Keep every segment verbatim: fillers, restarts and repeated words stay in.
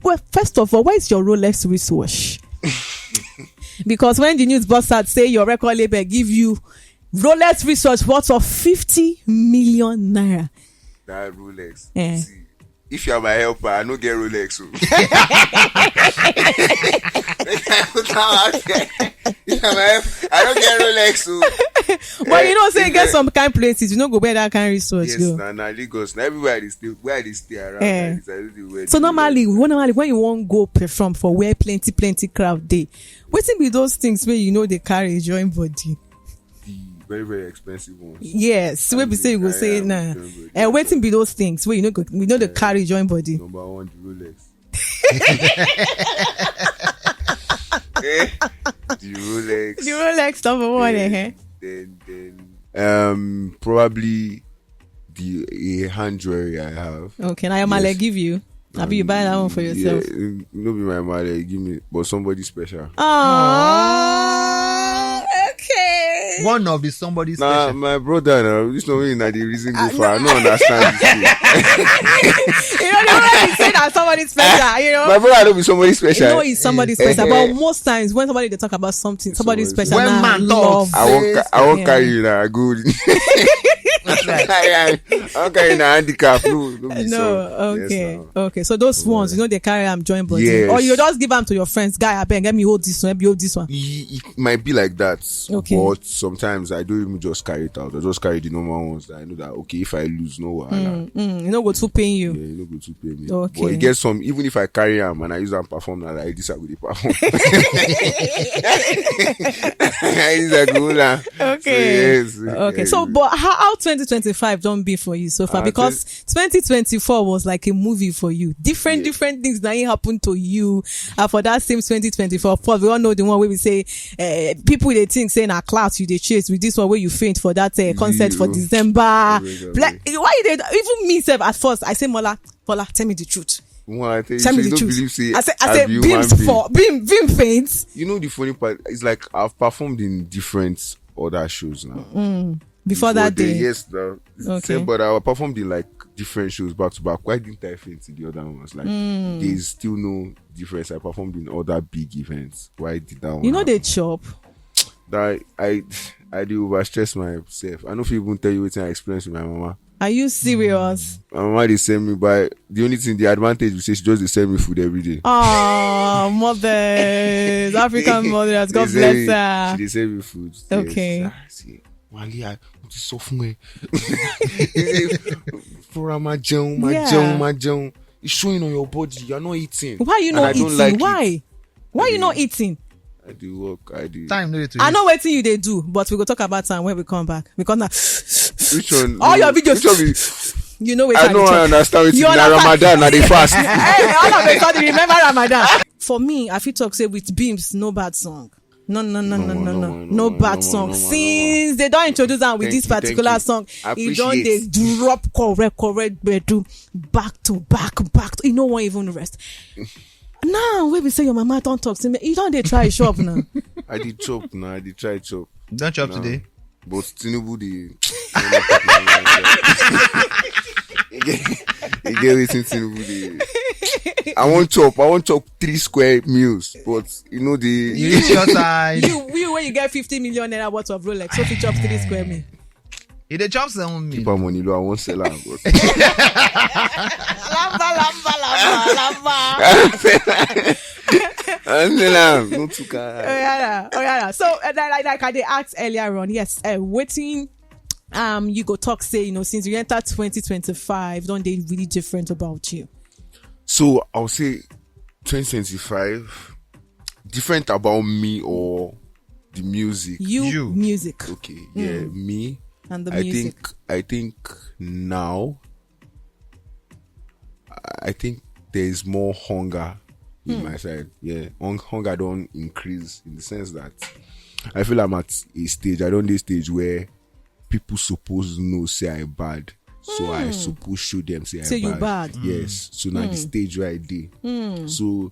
Well, first of all, where is your Rolex wristwatch? Because when the news burst out, say your record label give you Rolex wristwatch worth of fifty million naira. That Rolex. Eh. See, if you are my helper, I no get Rolex. Oh. Make I put am out there. If you are my helper, I no get Rolex. Oh. But you know, say get some kind places, you no go wear that kind wristwatch. Yes, Go. Na, na Lagos. Na everywhere I dey stay, where I dey stay around. Eh. Like this, I no dey wear So the normally, Rolex. when normally when you wan go perform for where plenty plenty crowd dey, wetin be those things wey you know dey carry join body? The very, very expensive ones. Yes, wey be say you go say na. And wetin be those things wey you know go you know dey carry join body? Number one, the Rolex. Eh? The Rolex. The Rolex number one, eh? Then, then, um, probably the a hand jewelry I have. Okay, now your male Yes. give you. Abi you buy that one for yourself? Yeah, no be my male give me, but somebody special. Oh, okay. One of the somebody Nah, special. My brother now. This one wey na the reason go far. I no understand this thing. You know, they already say that somebody special. You know, My brother no be somebody you special. know, it's somebody Eh, special. eh. But most times when somebody dey talk about something, somebody Somebody special. When na man love. talks, I won't, ca- I won't Yeah. carry you now. Good. I won't carry you now. Handicap. No, no be No, so. okay, Yes, now. okay. So those ones, you know, they carry am join body, Yes. or you just give am to your friends. Guy, abeg, let me hold this one. Let me hold this one. It, it might be like that, Okay. But sometimes I don't even just carry it out. I just carry the normal ones that I know that, okay, if I lose, no wahala. Mm, mm, you know, go too pain you. Yeah, you no go too pay me. Okay. But you get some, even if I carry am and I use am perform, na like this I go dey perform. This I go hold am. Okay. So, yes, Okay, so yes. But how, how twenty twenty-five don be for you so far? Ah, Because twenty twenty-four was like a movie for you. Different, Yeah. Different things that happened to you uh, for that same twenty twenty-four. Of course, we all know the one where we say uh, people they think say na clout you they chase with this one where you faint for that uh, concert for You. December. Always, Like, why you dey even me sef at first? I say, Mola, Mola, tell me the truth. One, I tell you, Tell me so the you don't truth. Believe say I say, I I say, be human Beams being. for Beam, Beam faints. You know the funny part is like I've performed in different other shows now. Before that But then, day. Yes, the Okay. same, but I performed in like different shows back to back. Why didn't I faint in the other ones? Like Mm. There's still no difference. I performed in other big events. Why did that one? You know they Happen? Chop. That I I do overstress myself. I don't even tell you what I experienced with my mama. Are you serious? My mama they send me by the only thing the advantage we say she just they send me food every day. Oh, mothers, African mothers, God They send bless me- her. She they send me food. Okay. Ah, see, Wale, I want to suffer. Fura ma jẹun, ma Yeah. jẹun, ma jẹun. It's showing on your body. You're not eating. Why you And not I don't eating? Like it. Why? Why you Mm. Not eating? I do work. I do. Time no dey to I eat. Know wetin you dey do, but we go talk about am when we come back because now Which one? All your videos. Which one be? You know wetin I I know. dey I talk. Understand. Wetin You na understand? Ramadan. Na dey fast. Hey, all of a sudden, remember Ramadan. For me, I fit talk say with Beams, no bad song. No, no, no, no, no, no, no, no, bad song. Since they don't introduce am with this particular song, e don dey drop correct, correct gbedu back to back, back. E no wan even rest. Now, wey be say your mama don talk, say you don dey try shop now. I dey chop now. I dey try chop. Don't chop No. Today. But Tinubu dey. You get, you get wetin Tinubu dey. I wan chop. I wan chop three square meals, but you know the. You reach your side. You, you when you get fifty million naira worth of Rolex, so if you chop three square meal. You dey chop seven meal. Keep am money low. I wan sell am. But Lamba, lamba, lamba, lamba. I sell am. No too car. Oh yeah, oh yeah. So uh, like, like, like I dey ask earlier on, yes, uh, wetin um you go talk say you know since you enter twenty twenty-five, don dey really different about you? So I'll say twenty twenty-five different about me or the music. You, You. Music Okay, yeah, me. And the I music. Think I think now. I think there is more hunger in Hmm. My side. Yeah, Hung- hunger don't increase in the sense that I feel I'm at a stage. I don't dey stage where people suppose know say I bad, so I Hmm. Suppose show them say, Say I you bad. Bad. Yes, so now the Hmm. Stage where I dey. Hmm. So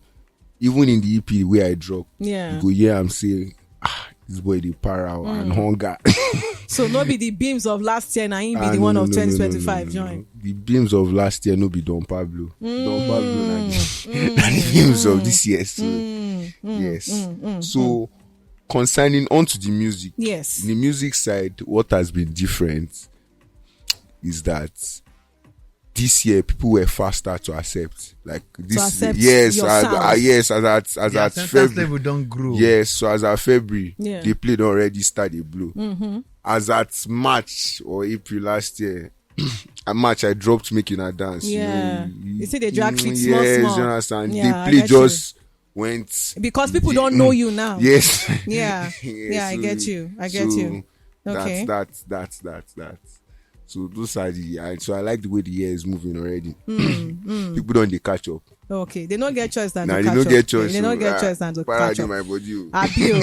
even in the E P where I drop, Yeah. You go hear am say, ah, this boy dey para and Mm. Hunger. So no be the beams of last year, na him be Ah, the no, one no, of no, no, no, no, twenty twenty-five no, no, join. No. The beams of last year no be Don Pablo. Don Pablo na the, na the beams of this year. So yes. So concerning onto the music, yes, the music side, what has been different is that this year people were faster to accept. Like this, accept yes, your as, sound. Uh, yes, as at as the at February. Level don't grow. Yes, so as at February, yeah, the play don't already start the blow. Mm-hmm. As at March or April last year, at March I dropped Making a Dance. Yeah, you, know, you, you see the drag feet mm, small, yes, small. You understand? Yeah, the play just you. Went because people the, don't know you now. Yes. Yeah. Yeah, so, I get you. I get so you. Okay. That's that. That's that. That. So those are the. I, so I like the way the year is moving already. Mm, mm. People don't they catch up. Okay, they don't get choice than nah, they don't get choice. They don't get choice than to catch up. My body. Abio.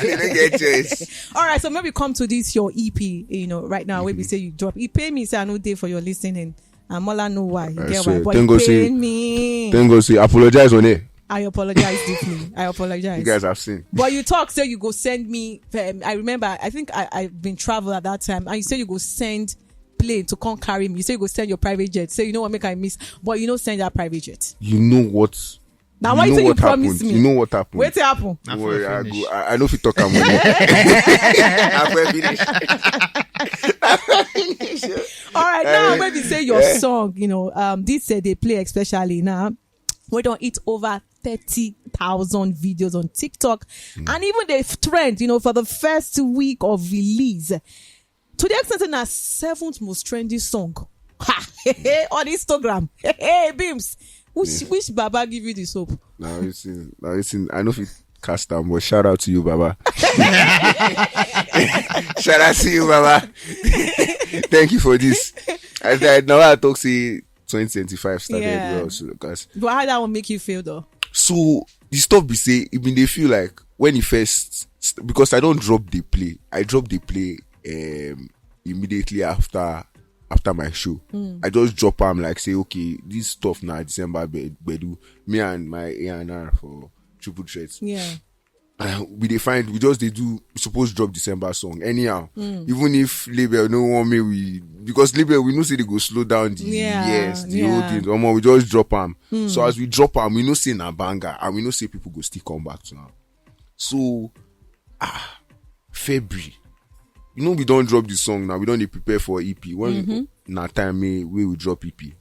They don't get choice. All right, so maybe come to this your E P. You know, right now, mm-hmm. When we say you drop, it pay me say I know day for your listening. And Mola know why. You I get swear. Why? But thank God say, me. Thank God say apologize on it. I apologize deeply. I apologize. You guys have seen. But you talk, say you go send me. Um, I remember, I think I, I've been travel at that time, and you say you go send plane to come carry me. You say you go send your private jet. Say you know what make I miss, but you know send that private jet. You know what? Now why you say you promise me? You know what happened? Wait happen. Don't worry, I go. I, I know if you talk about it. I finish. All right, now maybe say your song. You know, um, this uh, they play especially now. We don't eat over thirty thousand videos on TikTok, mm. And even they trend, you know, for the first week of release. To the extent that seventh most trendy song ha, on Instagram. Hey, Beams, which, yeah. Which Baba give you this hope? Now listen, now listen. I know if you cast them, but shout out to you, Baba. Shout out to you, Baba. Thank you for this. I said, now I talk see twenty twenty-five started yeah. Well, so, but how that will make you feel though? So the stuff be say, even they feel like when he first st- because I don't drop the play. I drop the play um, immediately after after my show. Mm. I just drop am like say, okay, this stuff now December be- bedu. Me and my A and R for Triple Threat. Yeah. Uh, we dey find we just dey do we suppose drop December song anyhow. Mm. Even if label no want me we because label we know say they go slow down the yeah, yes the yeah. Whole thing. Omo, we just drop am. Mm. So as we drop am, we know say na banger and we know say people go still come back to am. So ah February. You know we don't drop the song now. We don't dey prepare for E P. When mm-hmm. Na time we, we will drop E P.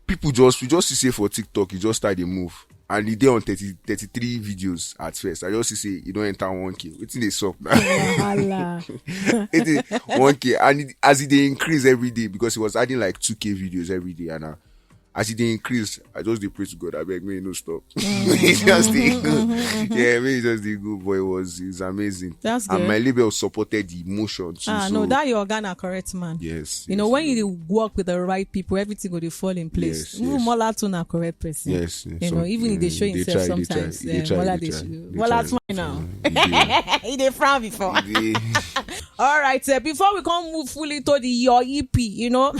People just we just see say for TikTok, you just start the move. And the day on thirty, thirty-three videos at first. I just see say you don't enter one K. Wetin dey sup now? Wahala. It is one K. And it, as it dey increase every day because it was adding like two K videos every day. And uh, as it dey increase, I just dey pray to God, I beg me no stop. Mm-hmm. Just dey go. Mm-hmm, mm-hmm. Yeah, me just dey go, boy. It was it's amazing. That's good. And my label supported the emotion too. Ah, so, no, that your Ghana correct man. Yes. You yes, know, when yes. You work with the right people, everything go dey fall in place. Yes, even yes. Mola too na correct person. Yes, yes. You know, even if they show himself sometimes. They try, they try, they try. Mola dey show. Mola smile now. He dey frown before. All right, uh, before we come move fully to the your E P, you know,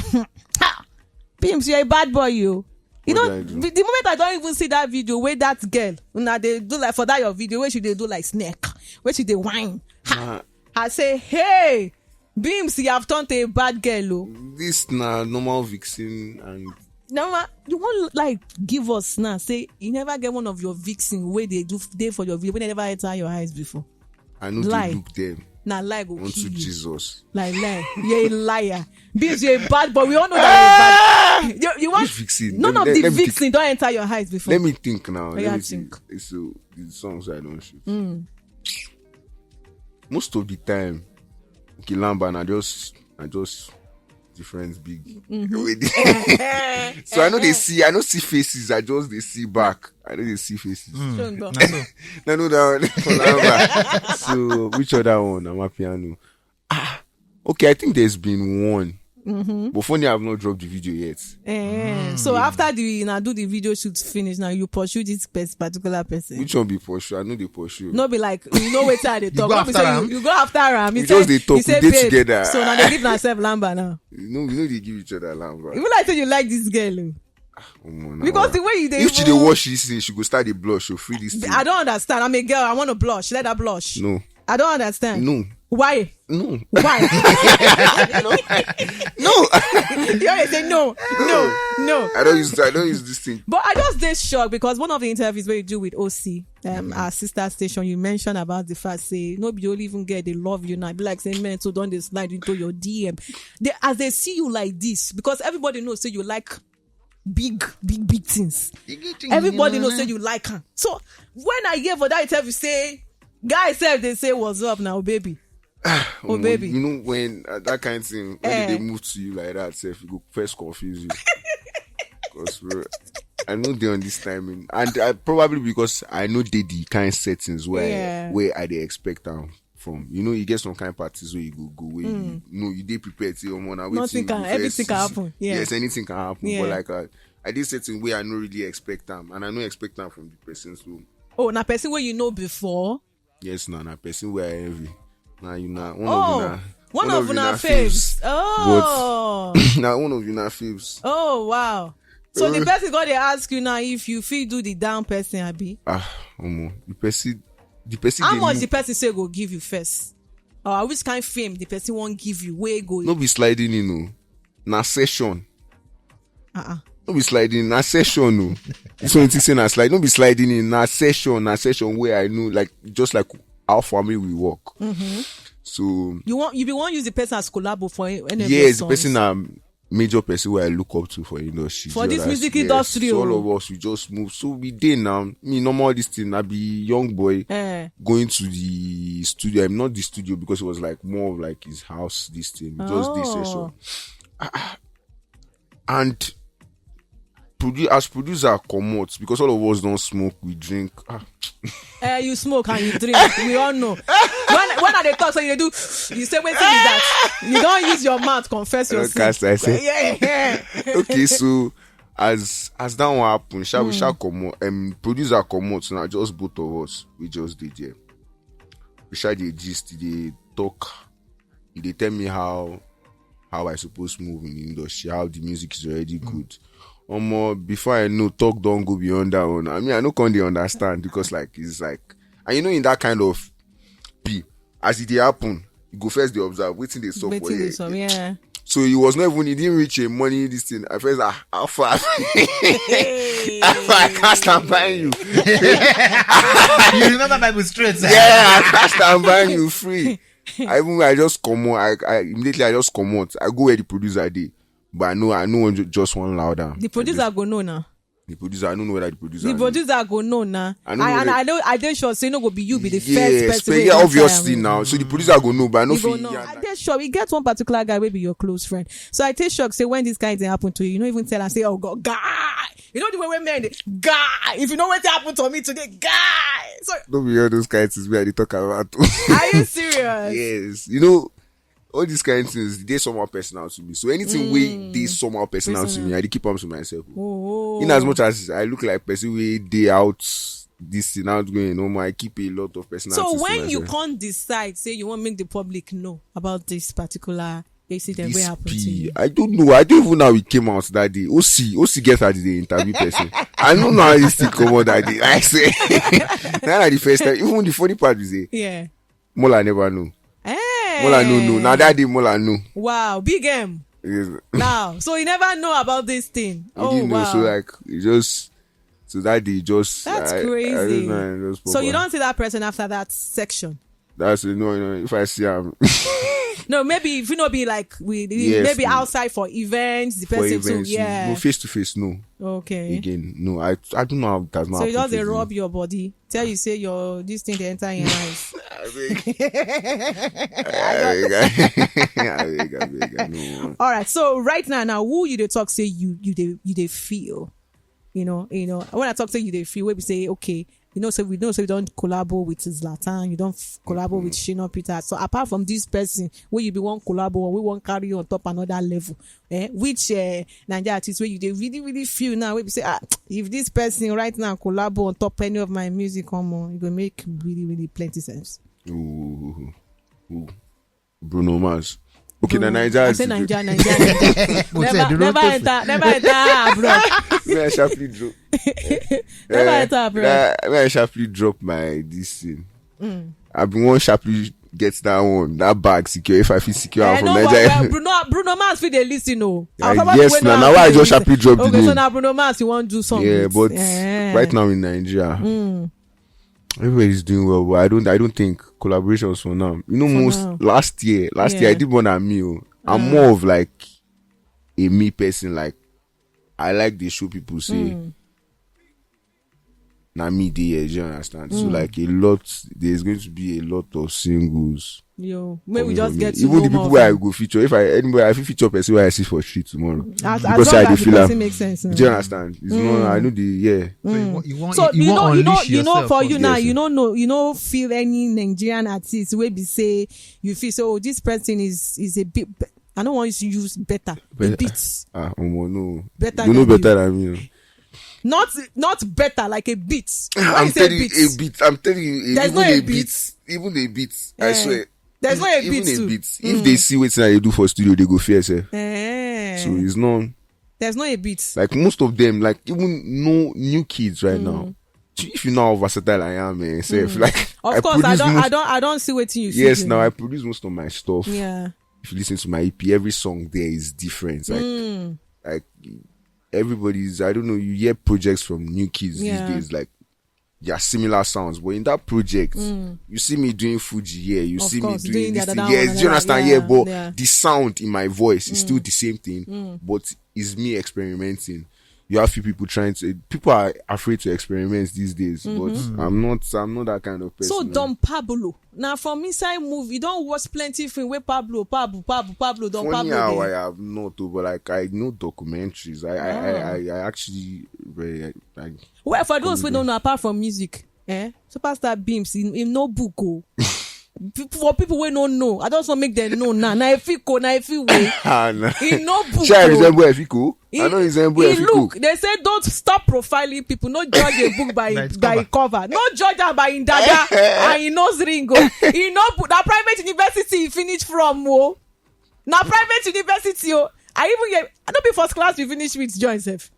Pims, you're a bad boy, you. You know, the, the moment I don't even see that video where that girl, now they do like for that your video where she they do like snake, where she they whine. Ha, I say, hey, Beams, you have turned to a bad girl, oh. This na normal vixen and normal. You won't like give us now. Say you never get one of your vixen where they do day for your video when they never enter your eyes before. I know lie. They look them. Na lie go unto kill you. Jesus. Like lie. You're a liar. Because you're a bad boy. We all know that you're a bad. You, you want vixen. None of the vixen don't enter your eyes before. Let me think now. Let me think. So the songs I don't shoot. Mm. Most of the time, okay, Lamba, I just, I just difference big. Mm-hmm. So I know they see, I know see faces. I just they see back. I know they see faces. Mm. No, no, that one. So which other one? I'm a piano. Ah, okay. I think there's been one. Mm-hmm. But funny, I've not dropped the video yet. Eh, mm. So after the now do the video shoot finish now, you pursue this particular person. Which one be pursue? I know they pursue. No be like you know where they talk. You go after him. You go after him. We just they talk. We dey together. So now they give myself lamba now. You know, we know they give each other lamba. Even like say you like this girl. Oh. Because the way you dey if she dey watch this thing, she go start the blush. She free this thing. I don't understand. I'm a girl. I want to blush. Let her blush. No. I don't understand. No. Why? No. Why? No. You always say no, no, no. I don't use I don't use this thing. But I just dey shocked because one of the interviews where you do with O C, um, our sister station, you mentioned about the fact say no be only even get they love you now. Be like say men too don dey slide into your D M. They, as they see you like this, because everybody knows say you like big, big, big things. Everybody knows say you like her. So when I hear for that interview say, guy sef dey say what's up now, baby. Oh, baby. You know when uh, that kind of thing when Eh. they move to you like that, self, it go first confuse you. Because bro, I know they on this timing, and I probably because I know they the kind settings where Yeah. where I they expect them from. You know, you get some kind of parties where you go go where you know you dey prepared to your money. Nothing can, everything can happen. Yeah. Yes, anything can happen. Yeah. But like uh, I did certain way I no really expect them, and I no expect them from the person. So Oh, na person wey you know before. Yes, na na person where I envy. Now you na one Oh, of you na one of una una faves. Oh, Now one of you na faves. Oh, wow. So the Uh. person go dey ask you now if you fit do the down person, abi? Ah, omo, the person, the person. How dey much look- the person say go give you first? Or which kind fame the person wan give you? Wey go No be sliding in, no. Na session. Uh-uh. No be sliding, na session, no. This one thing say na slide. No be sliding in, na session, na session where I know, like, just like how family we work. So You want you be wan use the person as collabo for any of yes, your the person songs? Na major person where I look up to for industry. For you this understand? music Yes. industry, So oh. All of us we just move. So we dey now. Me normal this thing. I be young boy Eh. going to the studio. I'm not the studio because it was like more of like his house. This thing. We just this Oh. session. Ah, ah. And produ- as producer comot, because all of us don't smoke, we drink. Ah, Eh, you smoke and you drink. We all know. When when I dey talk, so you do. You say wetin be that? You don use your mouth confess your Don't sin. cast, I say. Yeah, yeah. Okay, so as as that one happen, shall we shall comot? Um, producer comot now. Just both of us, we just did there. We shall dey gist, dey talk. He dey tell me how how I suppose move in the industry, how the music is already good. Omo, before I know, talk don't go beyond that one. I mean, I no come dey understand because like it's like, and you know, in that kind of P, as it dey happen, you go first dey observe wetin dey sup for Wetin here. Dey some, yeah. So he was not even, he didn't reach a money this thing. I first, ah, how far? How far I can't stand buying you. You remember Bible straight. Yeah, I can't stand buying you free. I even I just come on. I, I immediately I just come out. I go where the producer dey, but I know I know one ju- just one louder. The producer go know now. The producer, I don't know whether the producer. The Know. Producer go know now. I I, know and the- I know I dey sure say no go be you be the Yeah, first person. spe- Wey yeah, go obviously try am. Now. So the producer go know, but I know You go fit know. yarn I dey sure e get one particular guy wey be your close friend. So I take shock say when this kind thing happen to you, you no even tell am say, "Oh God, guy." You know the way wey men dey, "Guy, if you know wetin happen to me today, guy." So No be all those kind things wey I dey talk about. Are you serious? Yes, you know, all these kind things dey somehow personal to me. So anything wey dey somehow personal to Personal. Me, I dey keep am to myself. Oh. In as much as I look like person wey dey out this thing, outgoing, no more, I keep a lot of personal So things to when you myself. Can't decide, say you wan make the public know about this particular incident wey This happen to P, you. I don't know. I don't even know how it came out that day. O C, O C get how they interview person. I don't know how this thing come out that day. I say, now na the first time. Even the funny part is, eh, Yeah. Mola never know. Eh. Mola no know. Now that day, Mola know. Wow, big M. Yes. Now, so you never know about this thing. He Oh didn't know. Wow. So like, it just so that day just That's I, I crazy. Don't know, I just So pop you out. Don't see that person after that section. That's it. No, no. If I see him, No, maybe if you know be like we Yes, maybe no. Outside for events, the for person events, too. Yeah. No face to face, no. Okay. Again, no. I I don't know how that's not. So you just dey rub your body, tell you say your this thing dey enter your eyes. I beg. I beg. I beg. I beg. No. All right. So right now, now who you dey talk say you you dey you dey feel, you know, you know when I talk say you dey feel, wey be say okay, you know say we know say we don't collabo with Zlatan, you don't f- collabo with Shina Peter. So apart from this person, where you be one collabo or we won't carry you on top another level, eh? Which uh, Nigeria artist where you dey really really feel now? Where you say ah, if this person right now collabo on top any of my music, come on, it go make really really plenty sense. Ooh. Ooh. Bruno Mars. Okay, na Bruno. Nigeria. I say Nigeria, Nigeria, Nigeria. Mo tiẹ̀ never dúró never tó fi- enter never enter abroad. May I sharply drop? Never enter abroad. May I, may I sharply drop my this thing? I been one sharply get that one, that bag secure. If I fit secure am Eh, from no, Nigeria, but, uh, Bruno, Bruno Mars fit dey listen o. Yeah, Our former yes, people na, know na how why I to just listen. Sharply drop the Okay, so name. Now Bruno Mars, you wan do song? Yeah, With. But Eh. Right now in Nigeria, Mm. Everybody's doing well, but I don't I don't think collaborations for now. You know, For most now. Last year, last year I Yeah. did one at Mio. I'm Mm. More of like a me person. Like, I like the show people say. Mm. Na me dey here, you understand? So, mm, like, a lot, there's going to be a lot of singles. Yo, may we just get to Even know the more people where I of go feature, if I anywhere I fit feature person where I see for street tomorrow. As, Because as long I dey as the feel am. Person makes sense. Do you understand? It's not. I know the yeah. So you, wa- you want So you, you want know, you know, unleash you know, yourself for first. you now, Yes. You know, no, you know, feel any Nigerian artist wey be say you feel say, oh, this person is is a bit. I don't want you to use better. A Better. bit Ah, omo, no. Better You know than better than me. Not not better, like a bit. When I'm you say telling you, bit, a bit. I'm telling you, There's even no a a bit. Bit, even a bit. I Eh, swear. there's no a Even bit a too. Bit. If they see what I do for studio, they go fear self. Eh. So it's not There's no a bit. Like most of them, like even no new kids right now. If you know how versatile I am, eh, self, like Of I course, I produce don't, most, I don't, I don't see what you see. Yes, doing. Now I produce most of my stuff. Yeah. If you listen to my E P, every song there is different. Like, Mm. Like everybody's, I don't know. You hear projects from new kids Yeah. These days, like, they are similar sounds. But in that project, you see me doing Fuji here. You Of see course, me doing doing the this other thing. one, Yes, do you another, understand? yeah, Yeah, but yeah. The sound in my voice is still the same thing. But it's me experimenting. You have few people trying to. People are afraid to experiment these days, but I'm not. I'm not that kind of person. So Don Pablo, now from inside movie, you don't watch plenty film where Pablo, Pablo, Pablo, Pablo, Don Funny Pablo. how Dey. I have not, oh, but like I know documentaries. I I, I, I, I actually very. I, I, Well, for those who don't know, apart from music, eh, superstar Beams in, in no book, oh. People, for people who don't know, I just want make them know now. Now if you go, now if you wait, ah, nah. In no book. Shall I Oh. Resemble Efiko? I He- know resemble he Efiko. Look, they say don't stop profiling people. No judge a book by By its by cover. Cover. No judge her by in dada and in nose ring. Oh. In no book. That private university he finished from. Oh, now private university. Oh, I even get. I don't be first class. We finish with join self.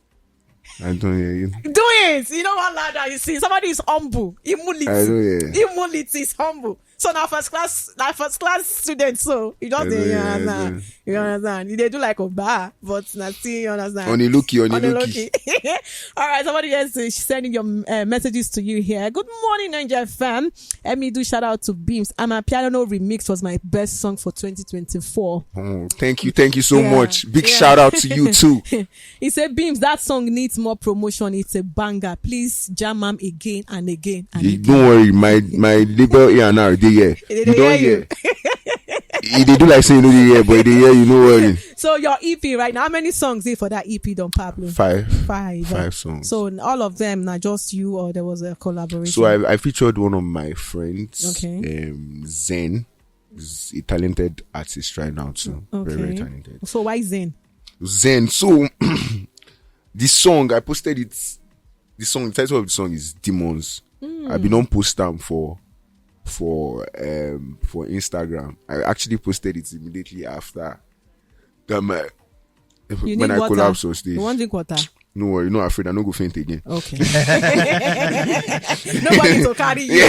I don't hear you. Do it. You know what, ladder? You see, somebody is humble. Humility. I know, yeah. Humility is humble. So now first class, now first class students. So you just I dey, know, you yeah, I understand. know. You understand. You dey do like a bar, but na still you understand. On a low key, on a On a low low key. key. All right, somebody else is sending your uh, messages to you here. Good morning, Nigeria fam. Let me do shout out to Beams. I'm a Piano Remix was my best song for twenty twenty-four. Oh, thank you, thank you so Yeah, much. Big yeah. Shout out to you too. He said, Beams, that song needs more promotion. It's a banger. Please jam am again and again and You again. Don't worry, my my label here now they here. They You dey don't hear hear. If they do like saying no they hear, but they hear you no worry. So your E P right now, how many songs is for that E P, Don Pablo? Five. Five. Five songs. So all of them now just you, or there was a collaboration? So I, I featured one of my friends, Okay. um, Zen. He's a talented artist right now too. Very, very Okay. Talented. So why Zen? Zen. So the song I posted it. The song, the title of the song is Demons. Hmm. I been on post them for for um for Instagram. I actually posted it immediately after that. My You when need I water. Collapsed on stage. You want drink water? No worry, no afraid. I no go faint again. Okay. Nobody to carry you.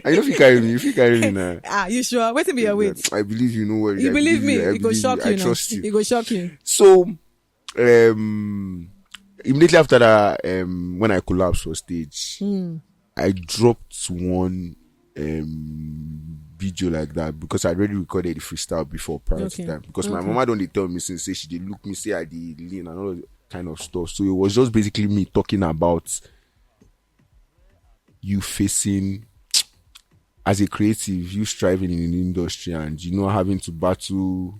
And you fit carry me. You fit carry me now. Ah, you sure? Waiting be your weight. I believe you. No worry. You I believe me? I It go believe shock you. I you. Now. Trust you. It go shock you. So, um, immediately after that, um, when I collapsed on stage, Hmm. I dropped one um video like that because I already recorded the freestyle before prior Okay. To that. Because my Okay. Mama don't dey tell me since say she dey look me say I dey lean and all that kind of stuff. So it was just basically me talking about you facing as a creative, you striving in the industry and you know having to battle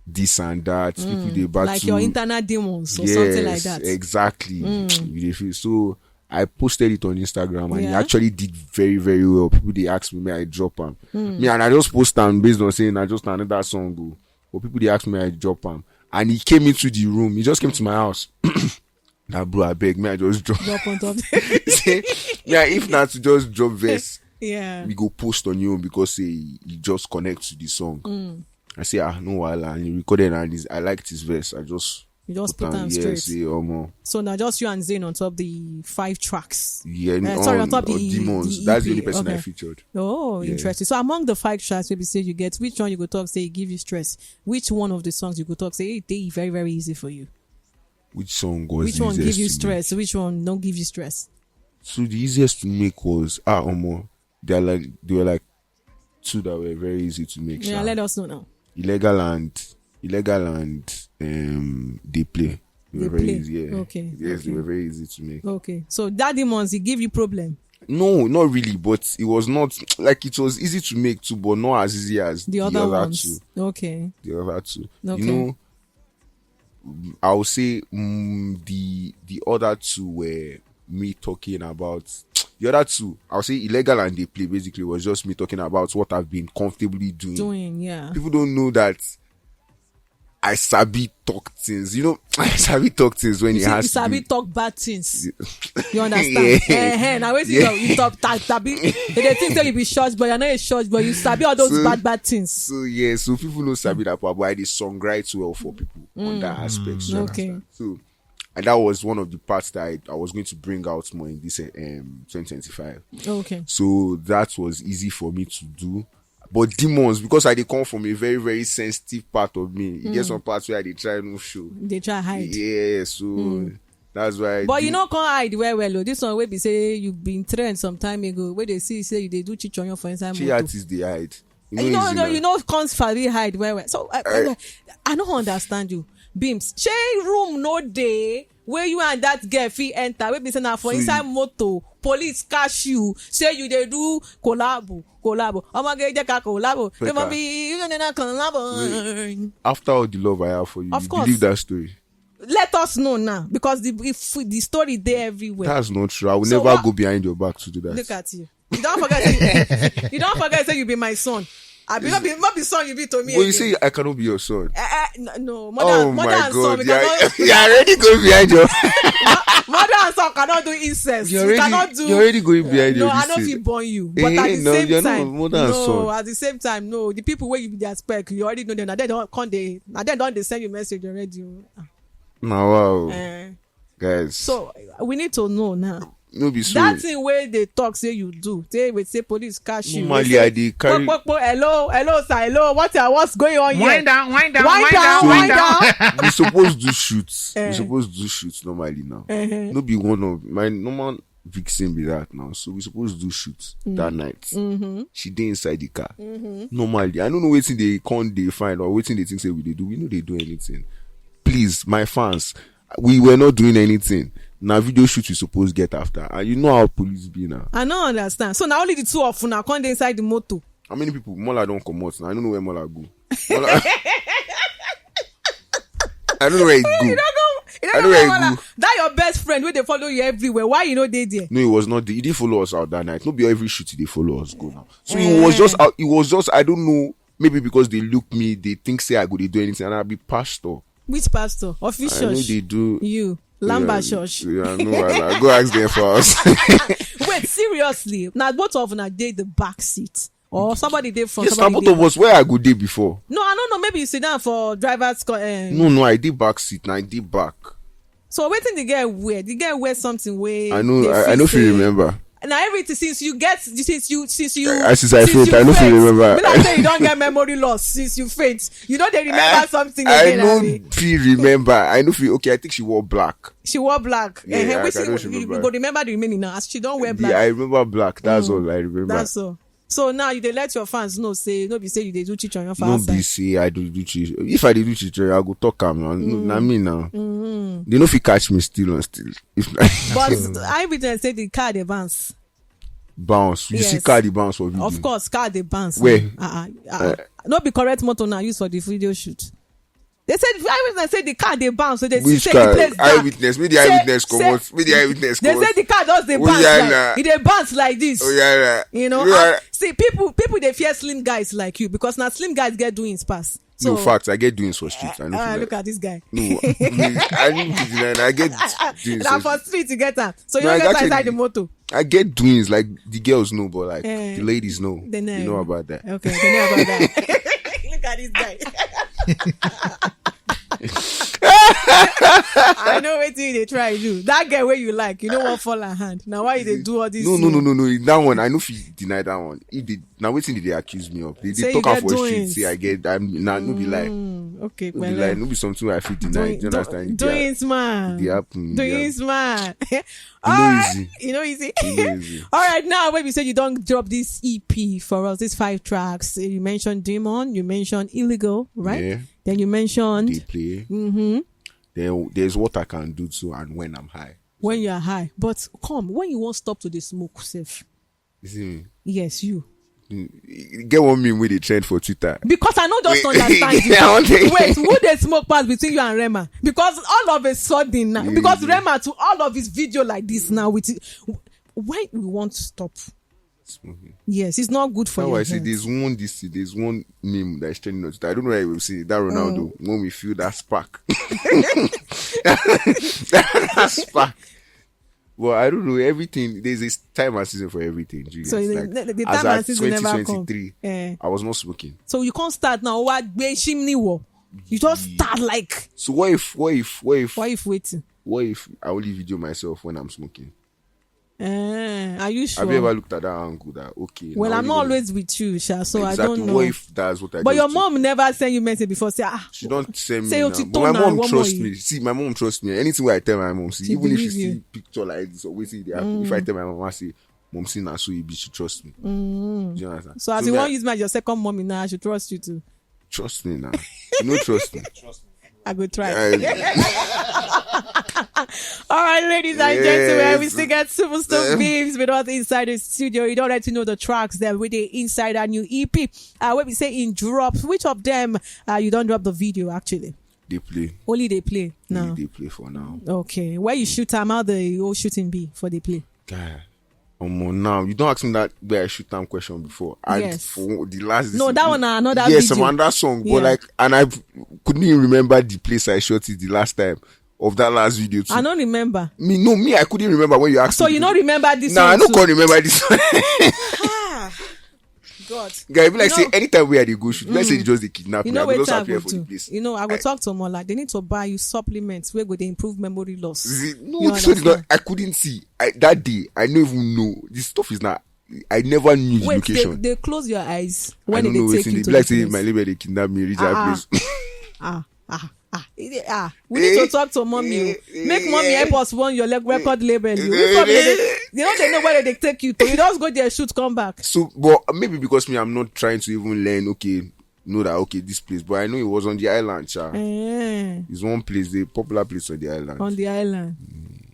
this and that. People they battle Like your internal demons or something like Yes, that. Exactly. Mm. You dey feel so. I posted it on Instagram and it Yeah. Actually did very, very well. People they asked me, may I drop them? Mm. Me and I just post them based on saying I just another song. Go. But people they asked me, I drop them. And he came into the room. He just came to my house. That bro, I beg me, I just drop. Drop on top. Say, yeah, if not to just drop verse, Yeah. We go post on you because say you just connect to the song. Mm. I say, ah, no, while and he recorded and he's, I liked his verse. I just You just put am Yeah, straight. Say, um, So now just you and Zayn on top the five tracks. Yeah, Uh, sorry, on top the, Demons. the That's the E P. Only Person I Okay. Featured. Oh, Yeah. Interesting. So among the five tracks, maybe say you get, which one you go talk say e give you stress? Which one of the songs you go talk say e dey very, very easy for you? Which song was Which one easiest give you to stress? Which one don't give you stress? Make? So the easiest to make was ah, um, they are like they were like two that were very easy to make. Yeah, sha. Let us know now. Illegal and illegal and um, Dey Play. They were Dey very Play. easy. Yeah. Okay, Yes, they okay. Were very easy to make. Okay, so that Demons, e give you problem. No, not really, but it was not like it was easy to make too, but not as easy as The other other ones. two. Okay. The other two. Okay. You know, I'll say mm, the the other two were me talking about the other two. I'll say illegal and Dey Play basically was just me talking about what I've been comfortably doing. Doing, yeah. People don't know that I sabi talk things. You know, I sabi talk things when You it see, has you to sabi be. Talk bad things. You understand? Yeah. Eh, eh, now wetin Yeah. you, you talk, talk, sabi. They dey think say you be church boy, you're not a church boy. You sabi all those So- bad, bad things. So yeah, so people know sabi that part, but I did songwrite well for people on that aspect. You Mm. Okay. Understand? So and that was one of the parts that I, I was going to bring out more in this um twenty twenty-five. Okay. So that was easy for me to do. But Demons, because I dey come from a very, very sensitive part of me, you get Mm. some parts where I dey try no show. They try hide. Yeah, so Mm. that's why. I But you do- know, can't hide well, well. Oh. This one will be say you been trend some time ago. Where they see say you they do chichonyo for inside Chi motor. Artists they hide. You know, easy no, now. You know, cons for the hide well, well. So I, Eh. I, I don't understand you, Beams. Shey room no day where you and that girl fit enter. Where be say na for So you- inside motor, police catch you. Say you they do collabo, collabo. Oh my God, they can collabo. Peka. You know they not collabo. After all the love I have for you, Of you course. Believe that story. Let us know now because the if the story there everywhere. That's not true. I will So never what- go behind your back to do that. Look at you. You don't forget. Say, you don't forget. Say you be my son. I be not be not be son you be to me. But you Again. Say I cannot be your son. Eh, eh, no, no, mother, Oh mother my and son, God! we You are, cannot, you are already going behind your. mother and son cannot do incest. You're We already, cannot do. You're already going behind No, your. I This not thing. fit born you. But Eh, at the no, same you're time, not mother and no, son. At the same time, no. The people where you be their spec, you already know them. Now they don't come. They now they don't. They send you message already. Oh. Now, wow, Eh. Guys. So we need to know now. No be so. That thing where they talk say you do, they will say police catch you. Normally, They say, I dey carry- "Kpo, kpo, kpo, hello, hello, sir, hello. What uh, what's going on here? Wind down, wind down, Wind wind down, down, wind wind down. down." We supposed to do shoots. Eh. We supposed to do shoots normally now. Uh-huh. No be one of my normal vixen be that now. So we supposed to do shoots Mm. that night. Mm-hmm. She dey inside the car. Mm-hmm. Normally, I don't know wetin they can't they find or wetin they think say we dey do. We know they do anything. Please, my fans, we were not doing anything. Now video shoot we supposed get after, and you know how police be now. I don't understand. So now only the two of una come dey inside the motor. How many people? Mola don't come out now. I don't know where Mola go. Mola, I don't know where it go. You don't go. You I don't know know where where you Mola. That your best friend wey dey follow you everywhere. Why you no dey there? No, it was not. He didn't follow us out that night. No be every shoot they follow us go now. So it was Eh. just. Out, it was just. I don't know. Maybe because they look me, they think say I go they do anything, and I be pastor. Which pastor? Office I know church. They do. You. Lamba Yeah, church. Yeah, no, I, go ask them for us. Wait, seriously. Now both of una dey the back seat. Or somebody dey front. Yes, now Somebody both dey of us. Where I go there before? No, I don't know. Maybe you sit down for driver's co- um, No, no, I did back seat. Now I did back. So wetin the girl wear? The girl wear something wey I know. dey I, I feel know if you say- remember. Na everything since you get since you since you Uh, since I faint, you I no fit faint. remember. Be like say you don get memory loss since you faint. You no dey remember I, something I again. no Abi? fit remember. I no fit. Okay, I think she wore black. She wore black. Yeah, Eh, eh, I which can thing just you, remember. You go remember the remaining now as she don wear The- black. I remember black. That's Mm. All I remember. That's all. So now you dey let your fans know say no be say you dey do chichon your No fans. be say I do do cheat. If I dey do cheat, I go talk am now. No, Mm. Na me now. Mm-hmm. They no fit catch me still and still. If But I witness say the car dey bounce. Bounce, you see Yes. Car dey bounce for video. Of course, car dey bounce. Where? Uh-uh. Uh-uh. No be correct motor now use for the video shoot. They said I witness say the car dey bounce, so they Which say car? The place dark. Eyewitness. Make the Say- eyewitness say- come out. Make the eyewitness They come say out. The car just dey Oh, bounce. yeah, Like, nah. It dey bounce like this. Oh yeah, yeah. You know, Yeah. and see people people dey fear slim guys like you because now slim guys get doings pass. So No facts. I get doings for street. I know. Ah, Feel look like, at this guy. No, I need to deny. I get doings. Now For, for street you get am. So you No, no I get actually- inside the motor. I get doings like the girls know, but like Eh, the ladies know. they know. You know about that. Okay, they know about that. Look at this guy. I know wetin you dey try do. That girl wey you like, you no wan fall her hand. Na why you dey do all this? No, no, no, no, no. That one, I no fit deny that one. If they now wetin did they accuse me of? They, they talk am for street. Say I get. I'm nah, no be lie. Mm, okay, no be lie. No be something I fit deny. Do you understand? Doings man. They happen. Doings man. All right. You know easy. All right. Now when we say you don't drop this E P for us, these five tracks. You mentioned Demon. You mentioned Illegal, right? Yeah. Then you mentioned They Play. Mm-hmm. Then there's What I Can Do Too and When I'm High. When you are high. But come, when you won't stop to the smoke, safe. You see me? Yes, you. Mm, get one meme wey dey trend for Twitter. Because I no just understand you. Wait, who dey smoke pass between you and Rema? Because all of a sudden now, because Rema to all of his video like this now with, when we want to stop? Smoking. Yes, it's not good for your health. That's why I say there's one this thing, there's one meme that is trending on Twitter. I don't know why you will see that Ronaldo when we feel that spark. That spark. Well, I don't know. Everything, there's a time and season for everything. So the, the time and season never come. I was not smoking. So you can't start now. What gbe chimney war? You just start like. So what if, what if, what if, what if waiting? What if I only video myself when I'm smoking? Eh, are you sure? Have you ever looked at that angle that, okay, well, I'm not always with you, Sha, so exactly. I don't know. What if that's what I? But your mom never send you message before. Say, ah, she don't send me. Say, but my mom trusts me. See, my mom trusts me. Anything I tell my mom, see, even if she see picture like this or waiting, if I tell my mom, I say, "Mom, see now, so you be, she trust me." Mm. Do you understand? So as you want use me as your second mommy now, I should trust you too. Trust me now. You know, trust me. I go try. All right, ladies and gentlemen, we still got Superstar Beams with us inside the studio. You don't let you know the tracks that with the inside our new E P. Uh, what we say in drops. Which of them uh, you don't drop the video actually? They play. Only they play now. Only they play for now. Okay. Where you shoot them? How the whole shooting be for they play? God. Omo, now you don't ask me that where I shoot time question before. And yes. For the last no, that one another yes, video. Another song, yeah. But like, and I couldn't even remember the place I shot it the last time of that last video too. I don't remember. Me no, me I couldn't remember when you asked. So me you don't remember this? Nah, one I don't too. Can't remember this one. Ah, God. Guy, be like no. Say anytime we are the go shoot, mm. Let's say you just the kidnap you me. Know I will just appear for the place. You know, I will I, talk to Mola. They need to buy you supplements where go they improve memory loss. No, so not, I couldn't see. I, that day, I don't even know. This stuff is not. I never knew the location. Wait, they, they close your eyes when they take you to the place. Like say my label they kidnap me, reach that place. Ah, ah, ah. Ah, we need to talk to mommy. Make mommy help us run your record label. You know they know where they take you to. You just go there, shoot, come back. So, but maybe because me, I'm not trying to even learn. Okay, know that okay this place, but I know it was on the island, sha. Eh. It's one place, the popular place on the island. On the island.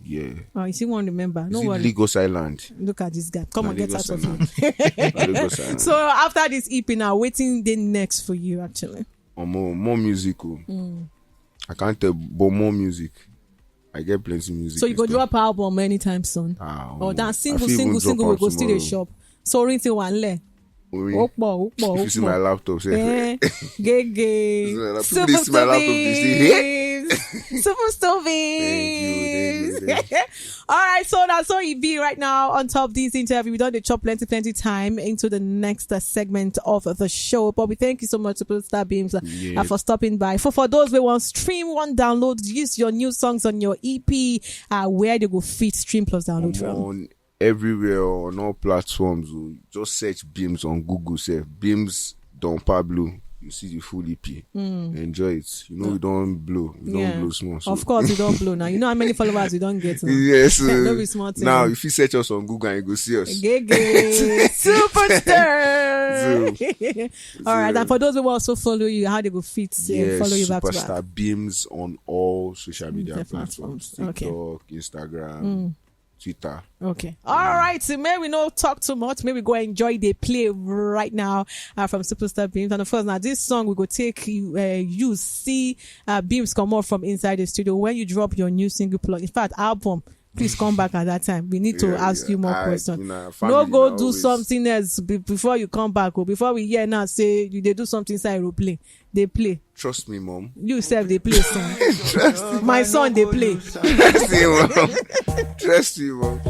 Yeah. Oh, you see, won't remember. No worry. Lagos Island. Look at this guy. Come on, get out of here. So after this E P now, waiting the next for you actually. Um, more, more music. Oh. Mm. I can't tell, but more music. I get plenty music. So you go drop album anytime soon? Ah, or that single, single, single will go still a shop. So orin ti wà nílẹ̀. Ó pọ̀, ó pọ̀, ó pọ̀. If you see my laptop, say, eh, gege. Super Stubbies. Super Stubbies. All right, so that's how it be right now on top of this interview. We don't chop plenty, plenty time into the next uh, segment of the show. But we thank you so much, Superstar Beams, uh, yeah. Uh, for stopping by. For for those who want stream, want download, use your new songs on your E P. Uh, where they go fit stream plus download from? On everywhere on all platforms. Oh. Just search Beams on Google. Say Beams Don Pablo. You see the full E P. Mm. Enjoy it. You know we don't blow. We don't blow small. So. Of course, we don't blow now. You know how many followers we don't get now. Yes. Uh, no be small thing. Now, if you search us on Google, you go see us. Gege. Superstar. So, all right. And for those who also follow you, how they go fit uh, yeah, follow you back to back? Superstar Beams on all social media platforms. TikTok, okay. Instagram. Mm. Twitter. Okay. All right. So may we not talk too much. May we go enjoy the play right now uh, from Superstar Beams. And of course, now this song we go take you, uh, you see uh, Beams come off from inside the studio when you drop your new single plug. In fact, album. Please come back at that time. We need to yeah, ask yeah. You more I, questions. No go do always. Something else be- before you come back. Or before we hear now, say you they do something inside aeroplane. They play. Trust me, mom. You serve the play son. My son, they play. Trust me, mom. Trust me, mom.